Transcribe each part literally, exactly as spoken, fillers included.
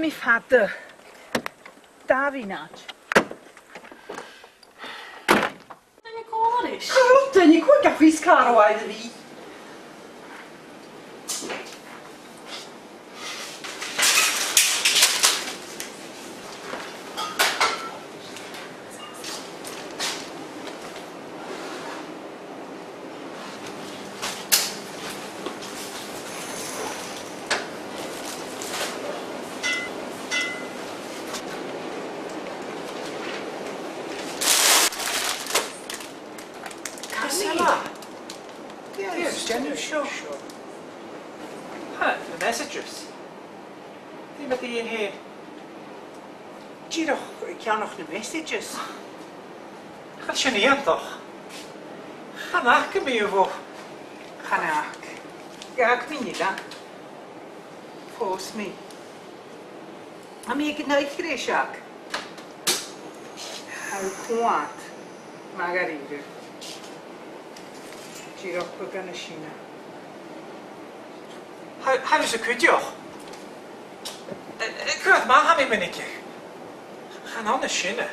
Mi fada. Dà mhionaid. Duine còmhla ris. Carol, duine còmhla ris, Carol, a bhith. Càit a bheil e? Yes, dèanamh seo. Ha, na messages. Dè mu do dheidhinn fhèin? Dìreach ceannach na messages. Chan eil sin iongantach. Chan fhaca mi a' bhò. Chan fhaca. Dh'fhàg mi an uile. Phòs mi. Tha mi aig an oigridh seo. Tha e coltach. Math dha-rìribh. Dìreach beagan nas sine. Tha, tha thusa cuideachd. Eh, eh, cuideachd, ma tha mi mionaideach. Chan ann nas sine.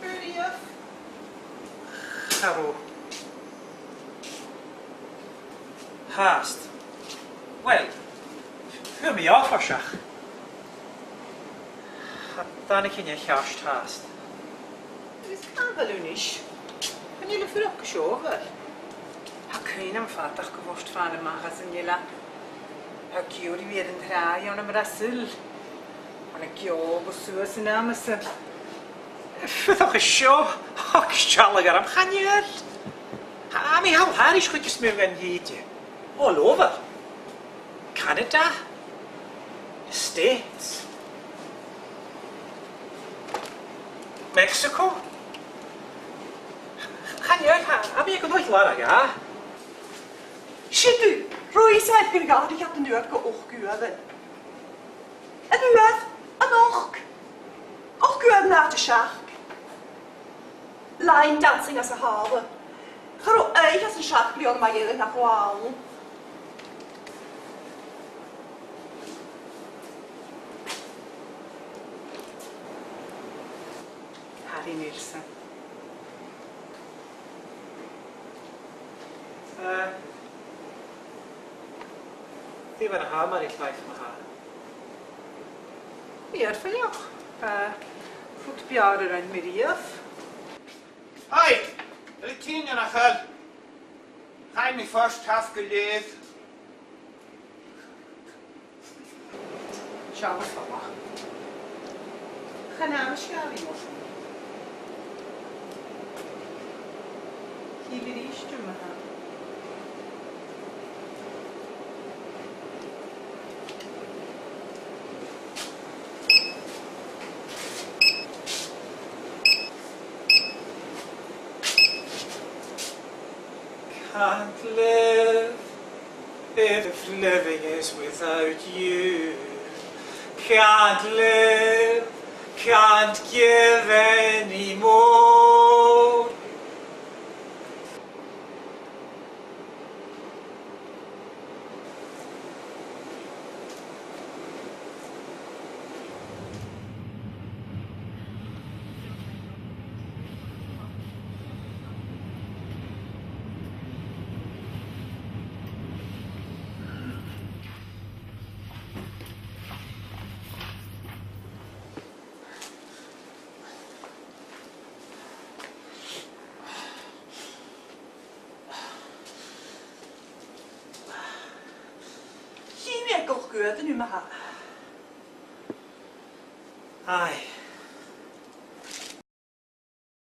Ruith. Cha robh. Fhathast. Uill, fhuair mi obair seach. Cha tàinig e ceart fhathast. Agus càit a bheil thu a-nis? Chan eil thu a' fuireach an seo, a bheil? Tha cuimhn' agam fhathast gu bheil thu a' faighinn a-mach às an uile. Tha geòraidh air an tràigh ann am Brasail. Tha na geòraidh suas an Amazon. Fuirich an seo, ach seall gu dearbh, chan eil. Tha mi a' dol thairis chun is mi gan tìde. All over. Canada. States. Mexico. Chan eil, tha, tha mi aig an oilthigh làrach, ah. Siud thu, Rosie, aig an gàrradh an uair gu ochd uairean. An uair, an ochd. Ochd uairean an àite seachd. Line dancing anns a' halla. Cha robh oidhche anns an t-seachd bliadhna mu dheireadh nach robh ann. Harry Nilsson. Eh, dè bha na h-amharaich leibh ma-thà? Bha iad fìor fhliuch. Eh, rud beò a rinn mi riamh. Hi! A bheil thu a' tighinn, a Chaluim? Chaidh mi first half gu lèir. Seall, a Phòla. Chan eil sgeul a-nis. Chì mi a-rithist thu ma-thà. Can't live if living is without you. Can't live, can't give any more. Chì mi a' gabhail cuairt an-diugh ma-thà. Aye,